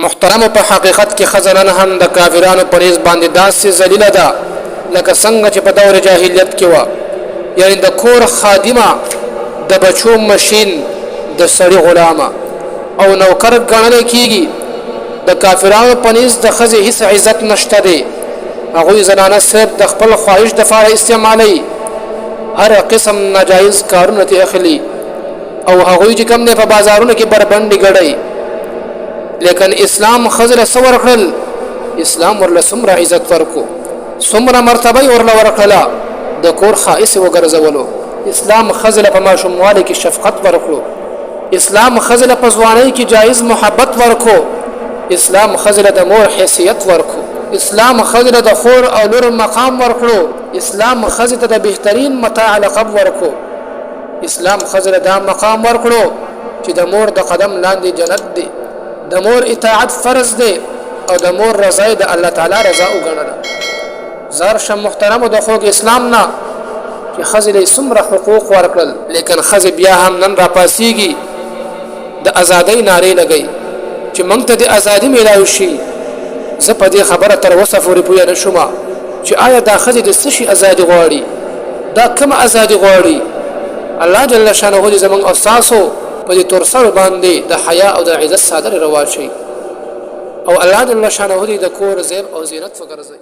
محترمو په حقیقت کې ښځه نن هم د کافرانو په نیز باندې داسې ذلیله ده لکه څنګه چې په دور جاهلیت کې وه، یعنی د کور خادمه، د بچو مشین، د سړي غلامه او نوکر ګڼل کیږي. د کافرانو په نیز د ښځې هیڅ عزت نشته دی. هغوی زنانه صرف د خپل خواهش دپاره استعمالوي، هر قسم ناجایز کارونه ترې اخلي او هغوی چې کوم دی په بازارونو کې بربنډې ګډوي. لیکن اسلام ښځې له څه ورکړل؟ اسلام ورله څومره عزت ورکو، څومره مرتبه یې ورله ورکړله، د کور ښایست یې وګرځولو. اسلام ښځې له په ماشوموالي کې شفقت ورکړو، اسلام ښځې له په ځوانۍ کې جایز محبت ورکو، اسلام ښځې له د مور حیثیت ورکو، اسلام ښځې له د خور او لور مقام ورکړو، اسلام ښځې ته د بهترین متاع لقب ورکو، اسلام ښځې له دا مقام ورکړو چې د مور د قدم لاندې جنت دی، د مور اطاعت فرض دی او د مور رضا د الله تعالی رضا وګڼله. زار شم محترمو د خوږ اسلام نه چې ښځې له څومره حقوق ورکړل، لیکن ښځې بیا هم نن راپاسیږي د ازادۍ نارې لګوي چې موږ ته د ازادي میلاو شي. زه په دې خبره تر اوسه پورې پوه نه شوم چې آیا دا ښځې د څه شي ازادي غواړي، دا کومه ازادي غواړي؟ الله جل شانه دې زموږ او ستاسو په دې تورسرو باندې د حیا او د عزت څادر رواچوي او الله جل شانه دې د کور زیب او زینت وګرځوي.